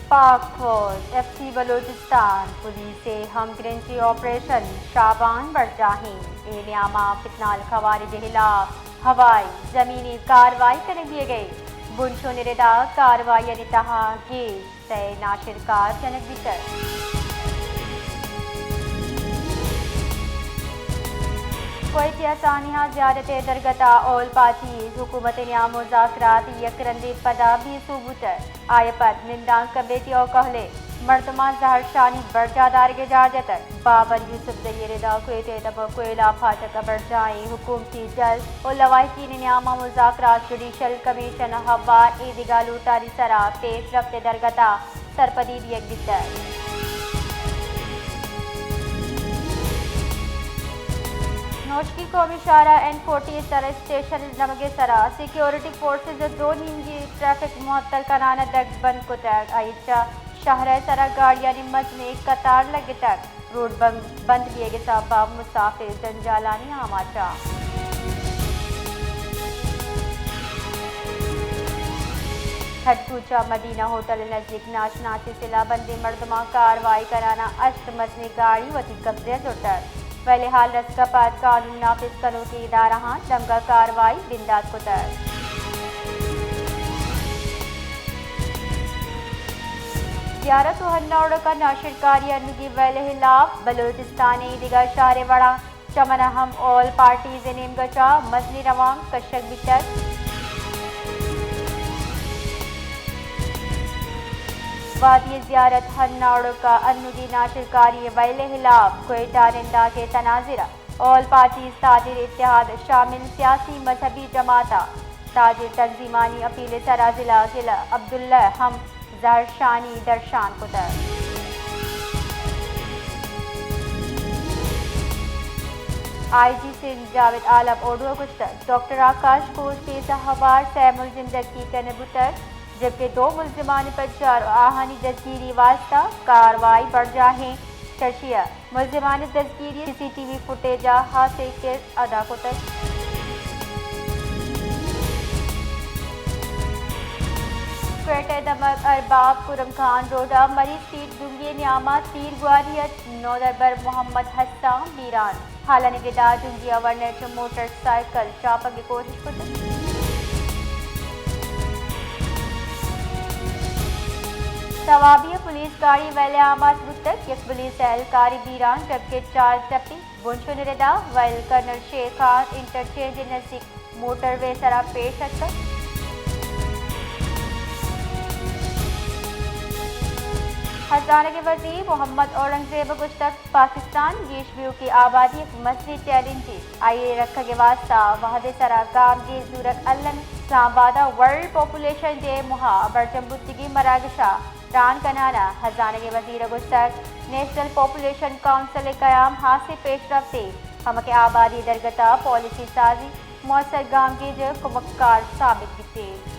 پاک فوج، F C Balochistan پولیس ءِ ہمگرنچی آپریشن شابان برجاہیں۔ اے نیاما فتنہ الخوارج ءِ ہلاپ ہوائی، زمینی کاروائی کنگ بیگ ءَ۔ بنشون ءِ ردا کاروائیانی تہا گیش سئے ناشرکار جنگ بیتگ۔ کوئٹہ ءَ سانحہ زیارت ءِ درگت ءَ آل پارٹیز حکومت ءِ نیام مذاکرات یک رندے پدا بے سوب بوتگ۔ آئی ءَ پد نندانک کمیٹی ءُ کہلے مردماں زہرشانی برجاہ دارگ ءِ جار جتگ۔ بابر یوسفزئی ءِ ردا کوئٹہ ءِ دمگ کوئلہ پھاٹک ءَ برجاہیں حکومتی جل ءُ لواحقین ءِ نیام ءَ مذاکرات، جوڈیشل کمیشن ءَ ہوار اے دگہ لوٹانی سرا پیش رفت ءِ درگت ءَ سرپدی دیگ بیتگ۔ نوشکی قومی شاہراہ این فورٹی ءِ سر اسٹیشن ءِ دمگ ءِ سرا سیکیورٹی فورسز ءَ دو نیمگی ٹریفک معطل کنان ءَ دگ بند کتگ۔ آئی ءَ چہ شاہراہ ءِ سرا گاڑیانی مزنیں قطار لگتگ۔ روڈ بند، بند بیگ ءِ سبب ءَ مسافر جنجالانی آماچ اَنت۔ ہڈ کوچ ءَ مدینہ ہوٹل ءِ نزدیک ناشناسیں سلاہ بندیں مردماں کاروائی کنان ءَ ہشت مزنیں گاڑی وتی قبضہ ءَ زرتگ۔ ویل ءِ ہال رسگ ءَ پد قانون نافذ کنوکیں ادارہاں دمگ ءَ کاروائی بندات کتگ۔ زیارت ءُ ہناوڑک ءَ ناشرکاری انوگیں ویل ءِ ہلاپ، بلوچستان ءِ دگہ شہر ءِ وڑا چمن ءَ ہم آل پارٹیز ءِ نیمگ ءَ چہ مزنیں روانک کشگ بیتگ۔ وادی زیارت ہناوڑک ءَ انوگیں ناشرکاری ویل ءِ ہلاپ کوئٹہ نندانک ءِ تناظر ءَ آل پارٹیز تاجر اتحاد ءَ شامل سیاسی مذہبی جماعت ءُ تاجر تنظیمانی اپیل ءِ سرا ضلع، ضلع عبداللہ ءَ ہم زہرشانی درشان کتگ۔ آئی جی سندھ جاوید عالم اوڈو ءَ گوشتگ، ڈاکٹر آکاش گھوش کیس ءَ ہوار سئے ملزم دزگیر کنگ بوتگ، جبکہ دو ملزمانی پجار ءُ آہانی دزگیری واستہ کاروائی برجاہیں۔ ششی ءَ ملزمانی دزگیری سی سی ٹی وی فوٹیج ءَ ہاسیں کردار ادا کتگ۔ کوئٹہ ءِ دمگ ارباب کرم خان روڈ ءَ مری سٹریٹ ڈونگی ءِ نیام ءَ تیر گواری ءَ نودربر محمد حسان بیران۔ ہالانی ردا ڈونگی ءَ ورنا چہ موٹر سائیکل چاپگ ءِ کوشش کتگ۔ توابی ءَ پولیس گاڑی ویل ءَ آماچ بوتگ، یک پولیس اہلکارے بیران جبکہ چار ٹپی۔ بنشون ءِ ردا ویل کرنل شیر خان انٹرچینج ءِ نزیک موٹر وے ءِ سرا پیش اتکگ۔ ہزانگ ءِ وزیر محمد اورنگزیب ءَ گوشتگ، پاکستان ءِ گیش بیوکیں آبادی یک مزنیں چیلنجے، آئی ءِ رکھگ ءِ واستہ وھد ءِ سرا گامگیج زورگ المی۔ اسلام آباد ءَ ورلڈ پاپولیشن ڈے ءِ موہ ءَ برجم بوتگیں مراگش ءَ تران کنان ءَ ہزانگ ءِ وزیر ءَ گوشتگ، نیشنل پاپولیشن کونسل ءِ قیام ہاسیں پیش رفتے، ہمک آبادی درگت ءَ پالیسی سازی موثر گامگیج ءِ کمکار ثابت بیت۔